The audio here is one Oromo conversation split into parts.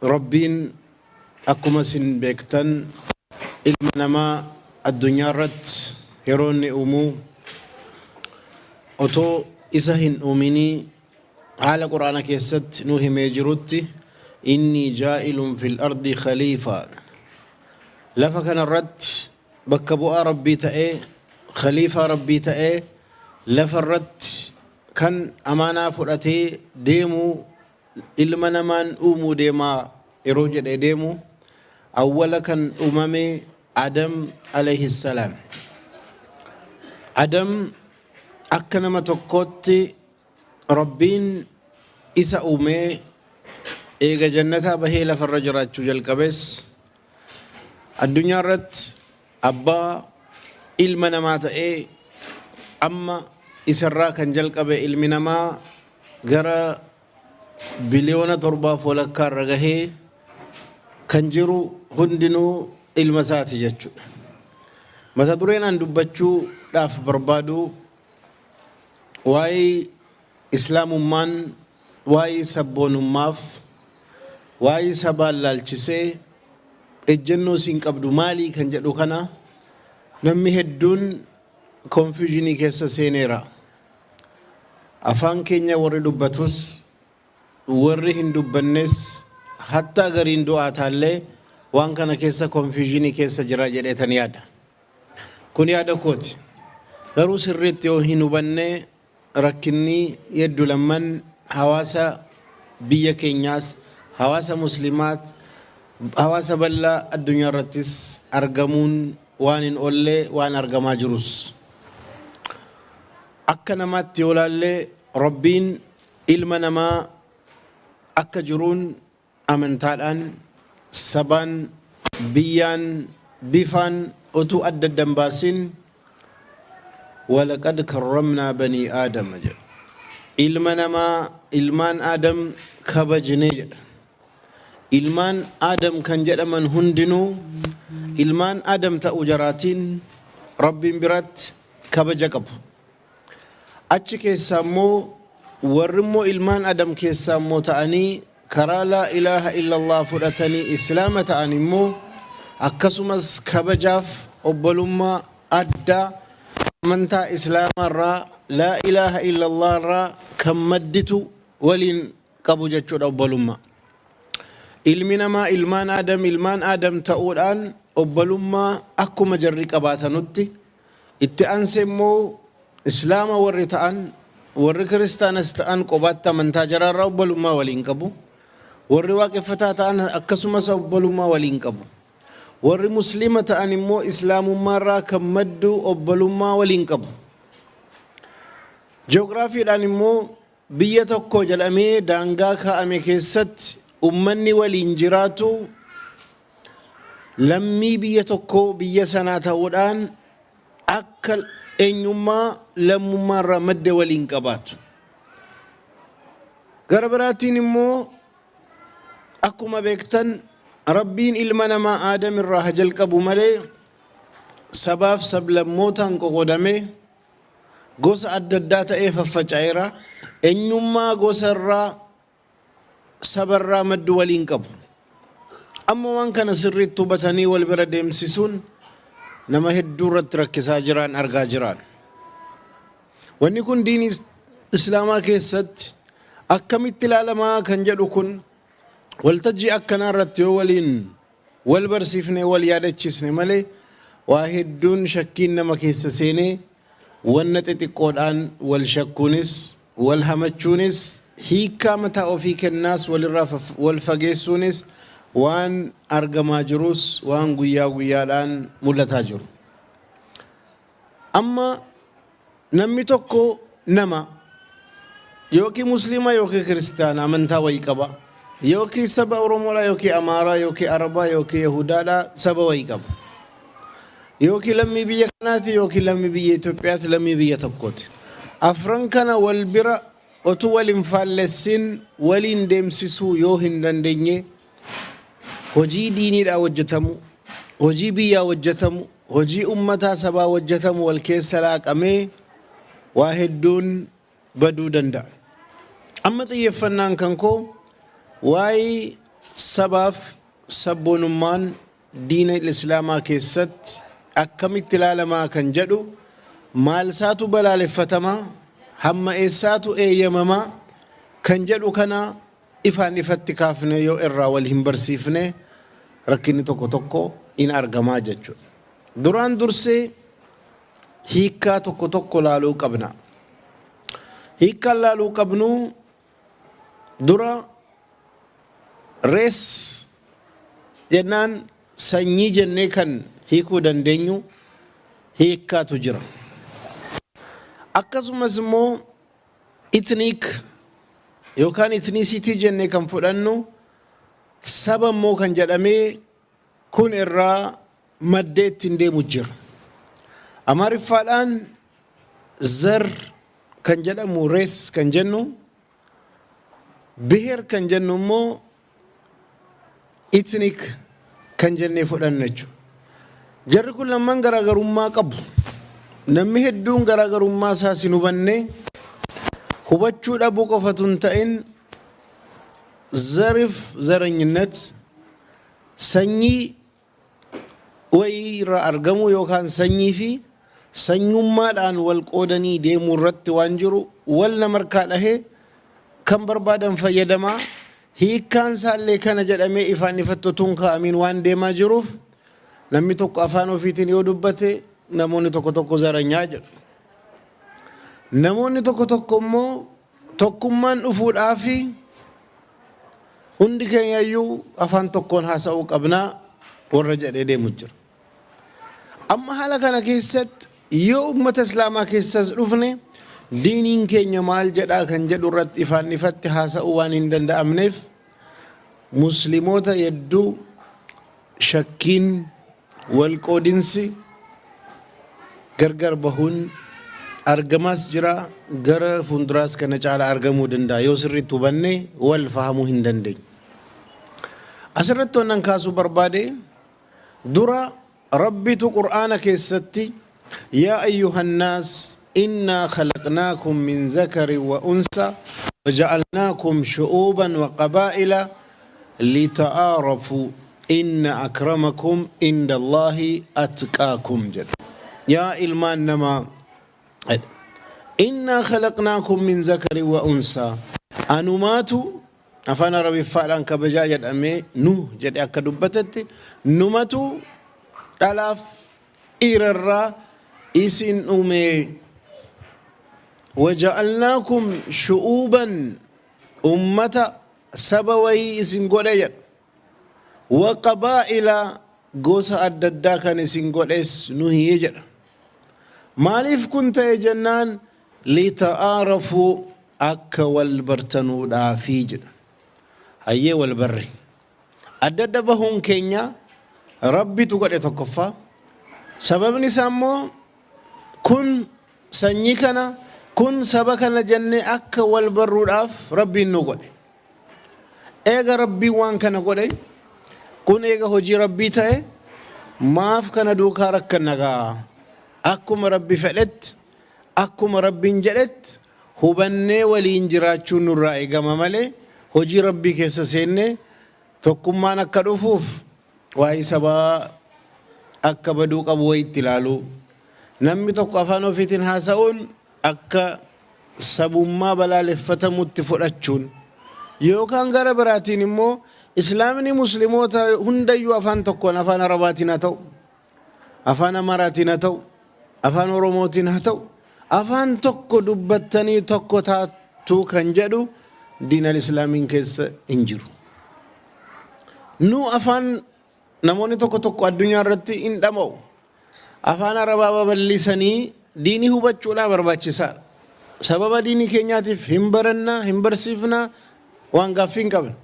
Rabbiin akkuma isin beektan ilma namaa addunyaa irratti yeroo inni uumu otoo isa hin uuminii haala Qur'aana keessatti nu himee jirutti innii jaa'ilun fil ardi khaliifaa lafa kana irratti bakka bu'aa Rabbii ta'ee khaliifaa Rabbii ta'ee lafa irratti kan amaanaa fudhatee deemu ilma namaan uumuu deemaa yeroo jedhee deemu awwala kan uumame Adam alayhi salaam. Adam akka nama tokkootti Rabbiin isa uumee eega jannataa bahee lafarra jiraachuu jalqabes addunyaa irratti abbaa ilma namaa ta'ee amma isarraa kan jalqabe ilmi namaa gara biliyoona torbaaf walakkaa irra gahee kan jiru hundinuu ilma isaati jechuudha. Mata dureen an dubbachuudhaaf barbaadu waa'ee Islaamummaan waa'ee sabboonummaaf waa'ee sabaan laalchisee ejjennoo isiin qabdu maalii kan jedhu kana namni hedduun confusionii keessa seeneera. Afaan keenya warri dubbatus warri hin dubbannes hattaa gariin du'aataallee waan kana keessa confusionii keessa jira jedheetan yaada. Kun yaada kooti. Garuu sirriitti yoo hin hubanne rakkinni heddu lamman hawaasa biyya keenyaas hawaasa muslimaat hawaasa bal'aa addunyaa irrattis argamuun waan hin oolle waan argamaa jirus. Akka namaatti yoo laalle Rabbiin ilma namaa akka jiruun amantaadhaan, sabaan, biyyaan, bifaan utuu adda adda hin baasin walaqad karramnaa banii aadama jedha. Ilma namaa ilmaan Aadam kabajnee jedha. Ilmaan Aadam kan jedhaman hundinuu ilmaan Aadam ta'uu jaraatiin Rabbiin biratti kabaja qabu. Achi keessaa immoo warri immoo ilmaan Adam keessaa immoo ta'anii karaa laa ilaaha illallah fudhatanii islaama ta'an immoo akkasumas kabajaaf obbolummaa addaa amantaa islaamaa irraa laa ilaaha illallah irraa kan madditu waliin qabu jechuudha obbolummaa. Ilmi namaa ilmaan Adam ilmaan Adam ta'uudhaan obbolummaa akkuma jarri qabaatanutti Itti aansee immoo Islaama warri ta'an, warri Kiristaanas ta'an qobaatti amantaa jaraarraa obbolummaa waliin qabu. Warri waaqeffataa ta'an akkasumas obbolummaa waliin qabu. Warri Musliima ta'an immoo Islaamummaarraa kan maddu obbolummaa waliin qabu. Ji'oogiraafiidhaan immoo biyya tokko jedhamee daangaa kaa'ame keessatti ummanni waliin jiraatu lammii biyya tokkoo biyya sanaa ta'uudhaan akka eenyummaa lammummaa irraa madda waliin qabaatu. Gara biraatiin immoo akkuma beektan Rabbiin ilma namaa Aadam irraa haa jalqabu malee sabaaf sablammootaan qoqodamee gosa adda addaa ta'ee faffaca'eera. Eenyummaa gosa irraa saba irraa maddu waliin qabu. Amma waan kana sirriitti hubatanii wal bira deemsisuun nama hedduu irratti rakkisaa jiraan argaa jiraan. Wanni kun diinii Islaamaa keessatti akkamitti ilaalamaa kan jedhu kun waltajjii akkanaa irratti yoo waliin wal barsiifne wal yaadachiisne malee waa hedduun shakkiin nama keessa seenee wanna xixiqqoodhaan wal shakkuunis wal hamachuunis hiikkaa mataa ofii kennaas walirraa wal fageessuunis waan argamaa jirus waan guyyaa guyyaadhaan mul'ataa jiru. Amma namni tokko nama yookiin musliima yookiin kiristaana amantaa wayii qaba yookiin saba Oromoodha yookiin Amaaraa yookiin Arabaa yookiin Yahudaadha saba wayii qaba. Yookiin lammii biyya kanaati yookiin lammii biyya Itoophiyaati lammii biyya tokkooti. Afran kana wal bira otuu wal hin faallessin waliin deemsisuu yoo hin dandeenye hojii diiniidhaa hojjetamu, hojii biyyaa hojjetamu, hojii ummataa sabaa hojjetamu wal keessa laaqamee waa hedduun baduu danda'a. Amma xiyyeeffannaan kan koo waa'ee Sabaaf sabboonummaan diina Islaamaa keessatti akkamitti ilaalamaa kan jedhu, maalsaatu balaaleffatamaa, hamma eessaatu eeyyamamaa kan jedhu kana ifaan ifatti kaafne yoo irraa wal hin barsiifne, rakkinni tokko tokko in argamaa jechuudha. Duraan dursee hiikkaa tokko tokko laaluu qabna. Hiikkaan laaluu qabnu dura race jennaan sanyii jennee kan hiikuu dandeenyu hiikkaatu jira. Akkasumas immoo ethnic yookaan ethnicity jennee kan fudhannu, saba immoo kan jedhamee kun irraa maddee ittiin deemu jira. Amaariffaadhaan ዘር kan jedhamu race kan jennu, ብሔር kan jennu immoo ethnic kan jennee fudhannu jechuudha. Jarri kun lamaan garaagarummaa qabu. Namni hedduun garaagarummaa isaas hin hubanne, hubachuu dhabuu qofatu hin ta'in, ዘርif ዘረኝነት sanyii wayii irraa argamuu yookaan sanyii fi sanyummaadhaan wal qoodanii deemuu irratti waan jiru wal namarkaa dhahee kan barbaadan fayyadamaa, hiikkaan isaallee kana jedhamee ifaan ifatti utuu hin kaa'amiin waan deemaa jiruuf, namni tokko afaan ofiitiin yoo dubbate namoonni tokko tokko ዘረኛ jedhu. Namoonni tokko tokko immoo tokkummaan dhufuudhaafi hundi keenya iyyuu afaan tokkoon haasa'uu qabnaa warra jedhee deemu jira. Amma haala kana keessatti yoo uummata Islaamaa keessas dhufne, diiniin keenya maal jedhaa kan jedhu irratti ifaan ifatti haasa'uu waan hin danda'amneef, musliimoota hedduu shakkiin, walqoodinsi, gargar bahuun argamaas jira. Gara fuulduraas kana caala argamuu danda'a yoo sirriitti hubanne wal fahamuu hin dandeenye. Asirratti wannan kaasuu barbaade, dura Rabbitu Qur'aana keessatti "يا أيها الناس إنا خلقناكم من ذكر وأنثى وجعلناكم شعوبا وقبائل لتعارفوا إن أكرمكم عند الله أتقاكم" jedha. Yaa ilmaan namaa, إنا خلقناكم من ذكر وأنثى, anumaatu afaan Arabiffaadhaan kabajaa jedhamee nu jedhe akka dubbatetti, numatu dhalaaf dhiirarraa isin uume. وجعلناكم شعوبا, ummata saba wayii isin godhe jedha. وقبائل, gosa adda addaa kan isin godhes nuhi jedha. Maaliif kun ta'e jennaan, لتعارفوا, akka wal bartanuudhaafii jedha. Hayyee, wal barre. Adda adda bahuun keenya Rabbitu godhe tokkoffaa. Sababni isaa immoo kun sanyii kana, kun saba kana jennee akka wal barruudhaaf Rabbiin nu godhe. Eega Rabbiin waan kana godhe, kun eega hojii Rabbii ta'e, maaf kana duukaa rakkanna gaa? Akkuma Rabbi fedhetti, akkuma Rabbiin jedhetti hubannee waliin jiraachuun nurraa eegama malee, hojii Rabbii keessa seennee tokkummaan akka dhufuuf waa'ee sabaa akka baduu qabu wayitti ilaaluu, namni tokko afaan ofiitiin haasa'uun akka sabummaa balaaleffatamutti fudhachuun, yookaan gara biraatiin immoo Islaamni musliimoota hundayyuu afaan tokkoon, afaan Arabaatiin haa ta'u, afaan Amaaraatiin haa ta'u, afaan Oromootiin haa ta'u, afaan tokko dubbattanii tokko taattuu kan jedhu diinal Islaamiin keessa hin jiru. Nu afaan namoonni tokko tokko addunyaa irratti hin dhama'u. Afaan Arabaa babal'isanii diinii hubachuudhaa barbaachisaadha. Sababa diinii keenyaatiif hin barannaa, hin barsiifnaa, waan gaaffii hin qabne.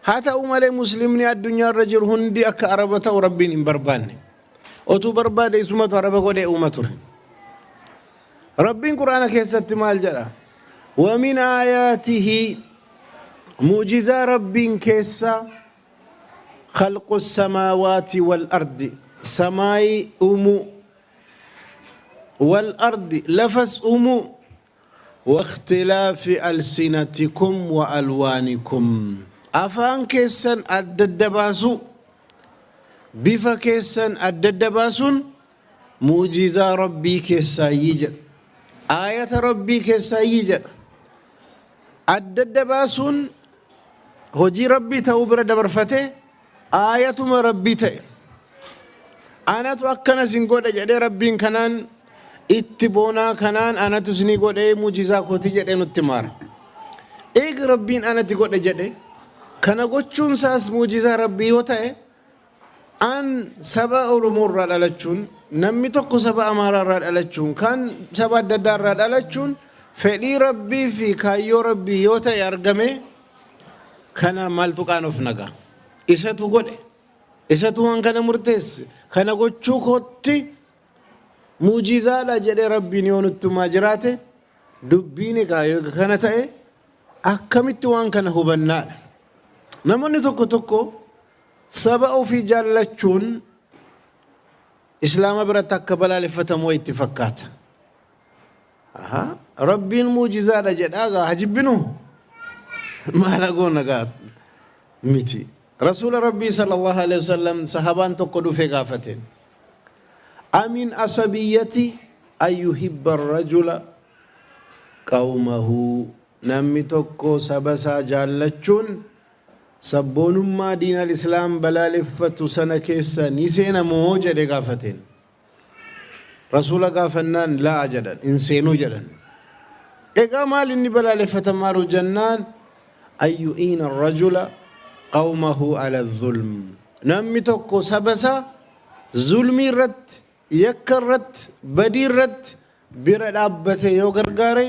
Haa ta'u malee, musliimni addunyaa irra jiru hundi akka Araba ta'u Rabbiin hin barbaanne. Otuu barbaade isumatu Araba godhee uuma ture. Rabbiin Quraana keessatti maal jedha? ومن آياته, mu'jizaa Rabbiin keessa, خلق السماوات والأرض, samaayii uumuu, والأرض, lafas uumuu, واختلاف ألسنتكم وألوانكم. Afaan keessan adda adda baasuu, bifa keessan adda adda baasuun mu'jizaa Rabbii keessaayyii jedha. Aayata Rabbii keessaayyii jedha. Adda adda baasuun hojii Rabbii ta'uu bira dabarfatee aayatuma Rabbii ta'e. Anatu akkana isin godhe jedhee Rabbiin kanaan itti boonaa kanaan anatu isinii godhee mu'jizaa kooti jedhee nutti maara. Eega Rabbiin anati godhe jedhe kana gochuun isaas mu'jizaa Rabbii yoo ta'e an saba Oromoo irraa dhalachuun namni tokko saba Amaaraa irraa dhalachuun kan saba adda addaa irraa dhalachuun fedhii Rabbii fi kaayyoo Rabbii yoo ta'e argame kana maaltu qaanuuf nagaa isatu godhe isatu waan kana murteesse kana gochuu kootti muujizaadha jedhee Rabbiin yoo nutti himaa jiraate dubbiin egaa yoo kana ta'e akkamitti waan kana hubannaadha. Namoonni tokko tokko saba ofii jaallachuun Islaama biratti akka balaaleffatamu wayitti fakkaata. Ahaa, Rabbiin muujizaadha jedhaa gaa haa jibbinu maal goona gaa miti. Rasuula Rabbii sallallahu alaihi wasallam sahabaan tokko dhufee gaafate. Amin asabiyyati an yuhibba rajula qawmahu namni tokko saba isaa jaallachuun sabboonummaa diinal islaam balaaleffatu sana keessa ni seena moo jedhee gaafateen. Rasuula gaafannaan laa jedhan hin seenuu jedhan. Egaa maal inni balaaleffatamaaru jennaan an yu'iina rajula qawmahu ala zulm. Namni tokko saba isaa zulmii irratti, yakka irratti, badii irratti bira dhaabbate yoo gargaare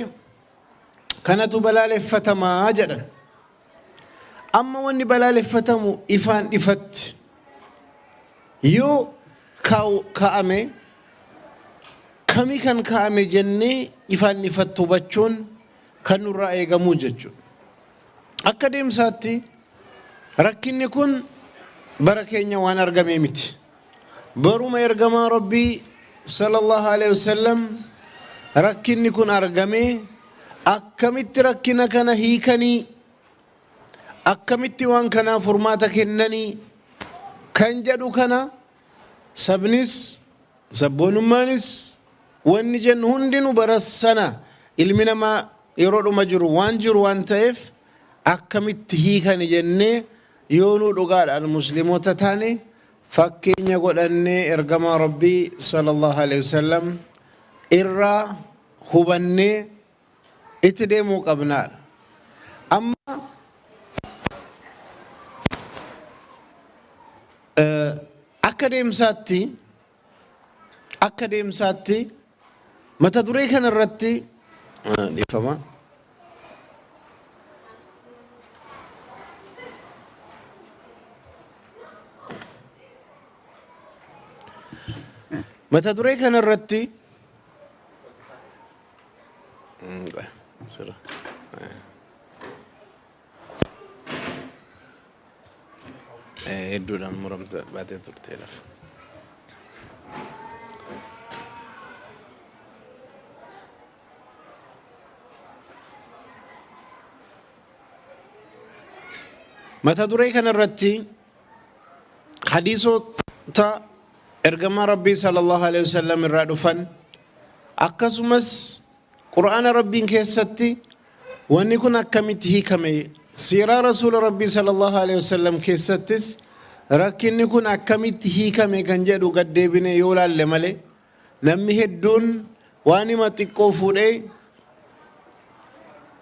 kanatu balaaleffatamaa jedhan. Amma wanni balaaleffatamu ifaan ifatti yoo kaa'ame kami kan kaa'ame jennee ifaan ifatti hubachuun kan nurraa eegamuu jechuudha. Akka deemsaatti rakkinni kun bara keenya waan argamee miti. Baruma ergamaa Rabbii sallallahu alaihi wasallam rakkinni kun argamee akkamitti rakkina kana hiikanii akkamitti waan kanaa furmaata kennanii kan jedhu kana sabnis sabboonummaanis wanni jennu hundinuu bara sana ilmi namaa yeroo dhuma jiru waan jiru waan ta'eef akkamitti hiikani jennee yoo nu dhugaadhaan musliimota taane fakkeenya godhannee ergamaa Rabbii sallallahu alaihi wasallam irraa hubannee itti deemuu qabnaadha. Amma akka deemsaatti akka deemsaatti mata duree kana irratti dhiifama. Mata duree kana irratti hedduudhaan muramte baatee turte lafa. Mata duree kana irratti hadiisota ergamaa Rabbii sallallahu alaihi wasallam irraa dhufan akkasumas Qur'aana Rabbiin keessatti wanni kun akkamitti hiikame siiraa Rasuula Rabbii sallallahu alaihi wasallam keessattis rakkinni kun akkamitti hiikame kan jedhu gad deebinee yoo laalle malee namni hedduun waan hima xiqqoo fuudhee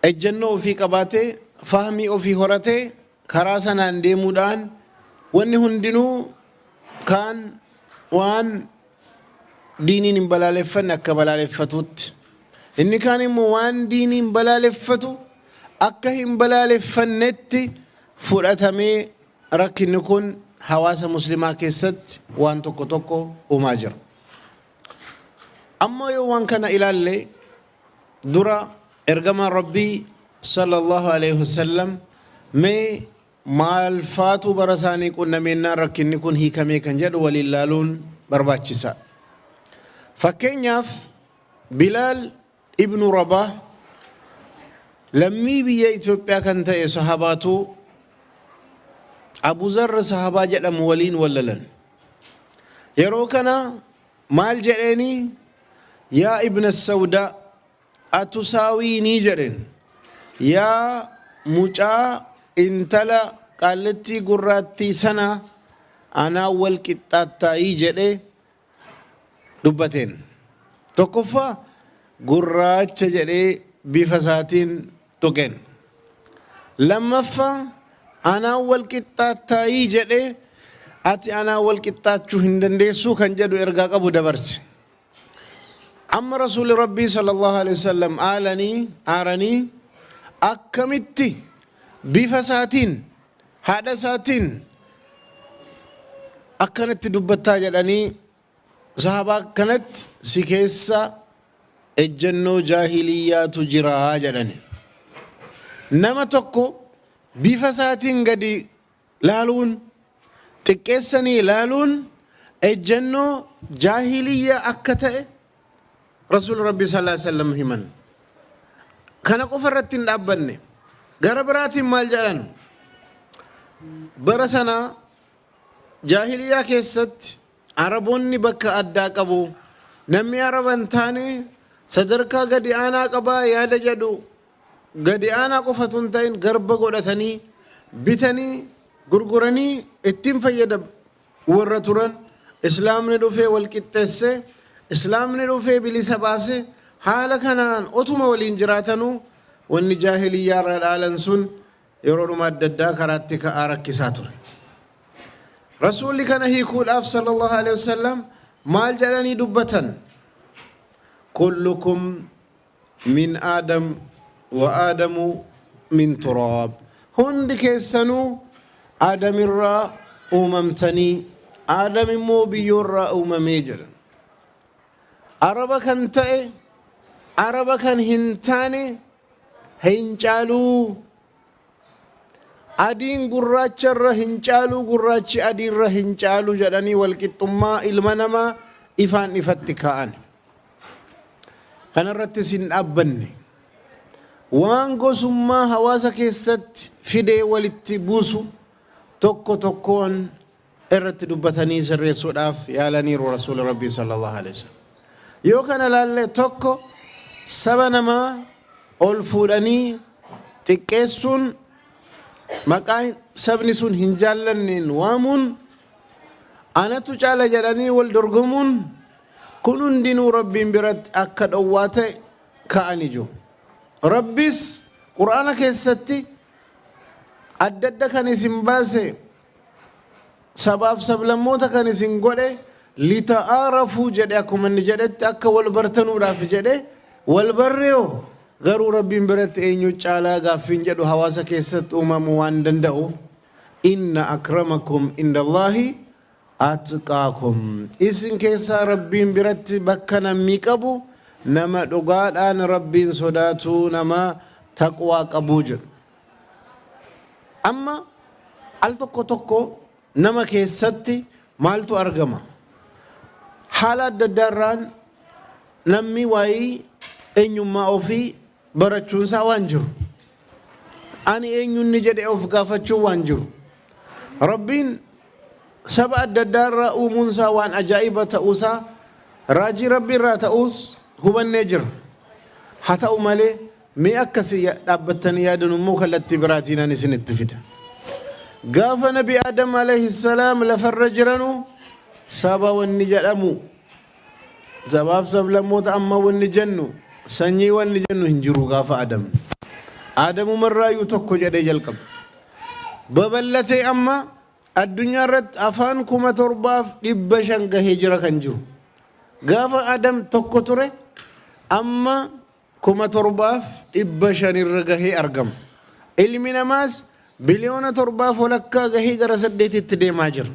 ejjennoo ofii qabaatee fahmii ofii horatee karaa sanaan deemuudhaan wanni hundinuu kaan waan diiniin hin balaaleffanne akka balaaleffatuutti inni kaan immoo waan diiniin balaaleffatu akka hin balaaleffannetti fudhatamee rakkinni kun hawaasa muslimaa keessatti waan tokko tokko uumaa jira. Amma yoo waan kana ilaalle dura ergamaan Rabbii sallallahu alaihi wasallam mee maal faatu bara isaanii qunnameennaan rakkinni kun hiikamee kan jedhu waliin laaluun barbaachisaa. Fakkeenyaaf Bilaal ibnu Rabah lammii biyya Itoophiyaa kan ta'e sahabaatu Abu Zarr sahabaa jedhamu waliin wal lolan. Yeroo kana maal jedheeni? Yaa ibna Sawdaa atusaawiinii jedheen. Yaa mucaa intala qaallittii gurraattii sana anaan wal qixxaattaayii jedhee dubbateen. Tokkoffaa gurraacha jedhee bifa isaatiin tuqeen. Lammaffaa anaan wal qixxaattaayii jedhee ati anaan wal qixxaachuu hin dandeessuu kan jedhu ergaa qabu dabarse. Amma Rasuulli Rabbii sallallahu alaihi wasallam aalanii aaranii akkamitti bifa isaatiin haadha isaatiin akkanatti dubbattaa jedhanii sahabaa kanatti si keessa ejjennoo jaahiliyyaatu jira jedhani. Nama tokko bifa isaatiin gadi laaluun, xiqqeessanii laaluun ejjennoo jaahiliyyaa akka ta'e Rasuulli Rabbii sallallahu alaihi wasallam himan. Kana qofa irratti hin dhaabbanne. Gara biraatiin maal jedhan? Bara sana jaahiliyyaa keessatti Araboonni bakka addaa qabu. Namni Araba hin taane sadarkaa gadi aanaa qabaa yaada jedhu gadi aanaa qofa utuu hin ta'in garba godhatanii bitanii gurguranii ittiin fayyadamu warra turan. Islaamni dhufee wal qixxeesse, islaamni dhufee bilisa baase. Haala kanaan otuma waliin jiraatanuu wanni jaahiliyyaa irraa dhaalan sun yeroodhuma adda addaa karaatti ka'aa rakkisaa ture. Rasuulli kana hiikuudhaaf sallallahu alaihi wasallam maal jedhanii dubbatan? Kullukum min Aadam wa Aadamu min turaab. Hundi keessanuu Aadamirraa uumamtanii, Aadam immoo biyyoorraa uumamee jedhan. Araba kan ta'e Araba kan hin taane hin caaluu. Adiin gurraacha irra hin caaluu, gurraachi adii irra hin caalu jedhanii walqixxummaa ilma namaa ifaan ifatti kaa'an. Kanarrattis hin dhaabbanne. Waan gosummaa hawaasa keessatti fidee walitti buusu tokko tokkoon irratti dubbatanii sirreessuudhaaf yaalaniiru Rasuulli Rabbii sallallahu alaihi wasallam. Yoo kana laalle tokko saba namaa ol fuudhanii xiqqeessuun, maqaa sabni sun hin jaallanneen waamuun, anatu caala jedhanii wal dorgomuun kun hundinuu Rabbiin biratti akka dhowwaa ta'e ka'anii jiru. Rabbis Qur'aana keessatti adda adda kan isin baase, sabaaf sablammoota kan isin godhe lita'aarafuu jedhe, akkuma inni jedhetti akka wal bartanuudhaaf jedhe. Wal barreeoo garuu Rabbiin biratti eenyu caalaa gaaffiin jedhu hawaasa keessatti uumamuu waan danda'uuf, inna akramakum indallaahi atqaakum, isin keessaa Rabbiin biratti bakka namni qabu nama dhugaadhaan Rabbiin sodaatu, nama taqwaa qabuu jedhu. Amma al tokko tokko nama keessatti maaltu argama? Haala adda addaarraan namni waa'ee eenyummaa ofii barachuunsaa waan jiru. Ani eenyunni jedhee of gaafachuun waan jiru. Rabbiin saba adda addaarraa uumuunsaa waan ajaa'iba ta'uusaa, raajii Rabbi irraa ta'uus hubannee jira. Haa ta'u malee mee akkasii dhaabbattanii yaadan immoo kallattii biraatiin ani isinitti fida. Gaafa Nabi Aadam alayhi salaam lafarra jiranu saba wanni jedhamu, sabaaf sablammoota amma wanni jennu, sanyii wanni jennu hin jiru gaafa Aadam. Aadamumarraayyuu tokko jedhee jalqabe. Babal'atee amma addunyaa irratti afaan 7500 gahee jira kan jiru. Gaafa Aadam tokko ture amma 7500 irra gahee argama. Ilmi namaas biliyoona 7.5 gahee gara 8tti deemaa jira.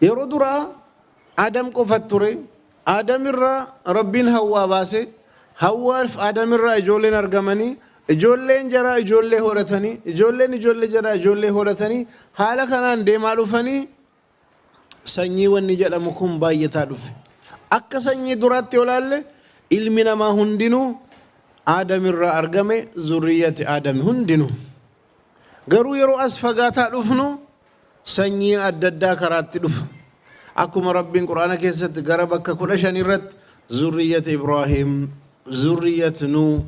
Yeroo duraa Adam qofa ture. Adam irraa Rabbiin Hawwaa baase. Hawwaaf Adam irraa ijoolleen argamanii, ijoolleen jaraa ijoollee horatanii, ijoolleen ijoollee jaraa ijoollee horatanii, haala kanaan deemaa dhufanii sanyii wanni jedhamu kun baay'ataa dhufe. Akka sanyii duraatti yoo ilaalle ilmi namaa hundinuu Aadam irraa argame, zurriyyati Aadami hundinuu. Garuu yeroo as fagaataa dhufnu sanyiin adda addaa karaatti dhufa. Akkuma Rabbiin Qur'aana keessatti gara bakka 15 irratti zurriyyat Ibraahim, zurriyyat Nuh,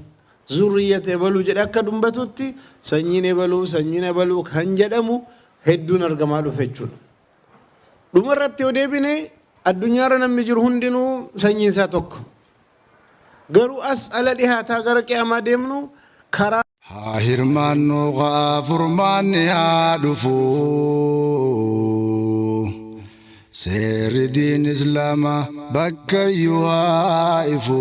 zurriyyat ebaluu jedhe akka dubbatutti sanyiin ebaluu, sanyiin ebaluu kan jedhamu hedduun argamaa dhufe jechuudha. Dhuma irratti yoo deebine addunyaarra namni jiru hundinuu sanyiin isaa tokko. Garuu as ala dhihaataa gara qiyaamaa deemnu karaa Haa hirmaannu haa furmaanni haa dhufu. Seerri diin Islaamaa bakka iyyuu haa ifu.